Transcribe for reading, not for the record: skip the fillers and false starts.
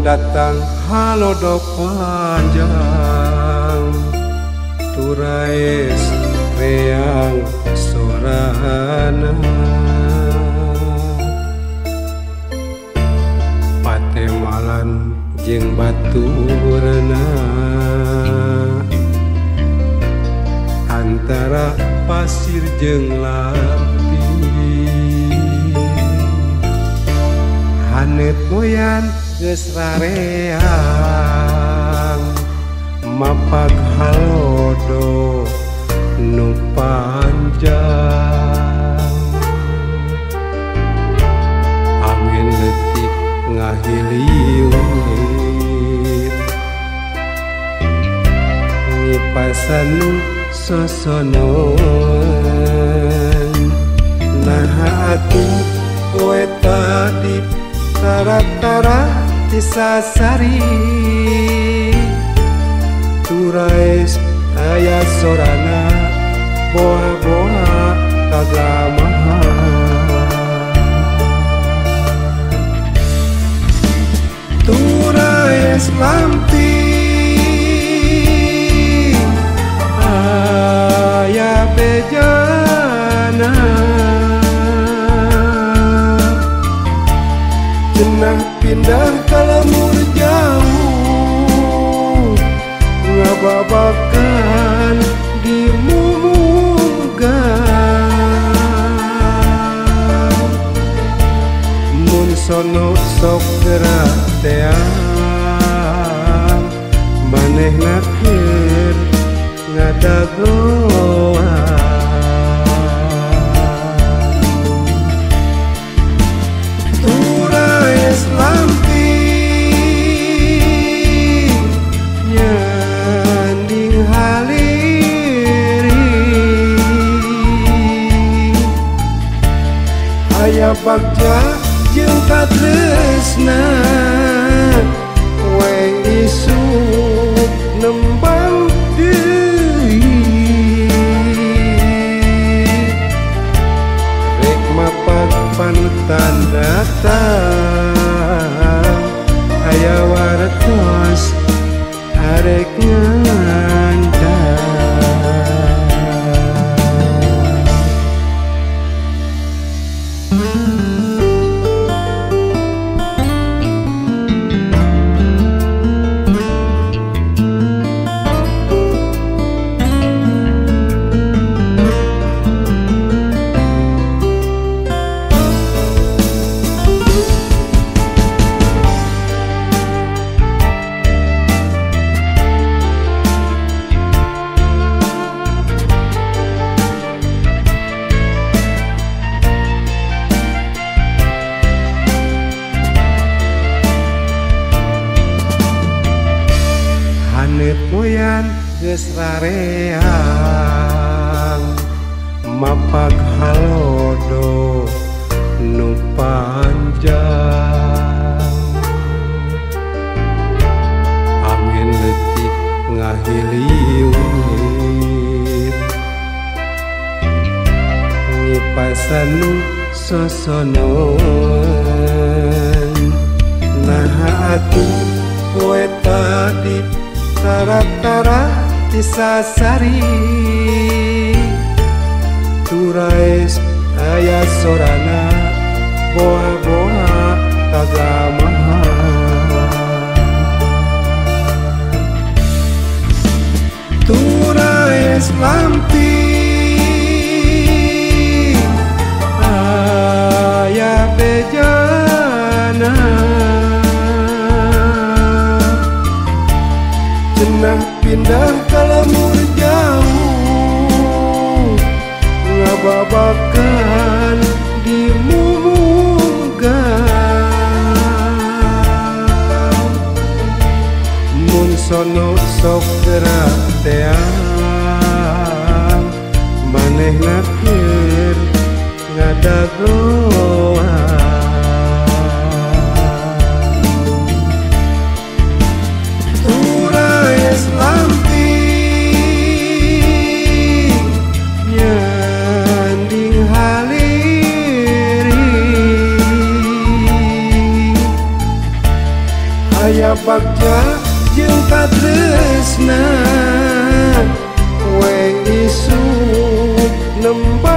Lamun datang halodo panjang, turaes reang sorana. Patemalan jeung baturna, antara pasir jeung lampi. Haneut moyan geus rareang, mapak halodo nu panjang. Angin leutik ngahiliwit, ngipasan nu sosonoan. Naha atuh poe tadi tara-tara tisasari, turaes aya sorana boa-boa kagamahan. Turaes lampi aya bejana, cenah pindah ka lembur jauh, ngababakan di mumugan. Mun sono sok gerak teang, manehna keur ngadagoan. Turaes lampi nyanding haliri, aya bagja jeung katresna, we isuk nembang deui. Rek mapak panutan datang, aya wartos arek ngantar. Haneut moyan geus rareang, mapak halodo nu panjang. Angin leutik ngahiliwit, ngipasan nu sosonoan. Naha atuh poe tadi tara-tara tisasari, turaes aya sorana boa-boa kagamahan. Turaes lampi aya bejana, cenah pindah ka lembur jauh, ngababakan di mumugan. Mun sono sok gerak teang, manehna keur ngadagoan. Turaes lampi nyanding haliri, aya bagja jeung katresna we isuk nembang.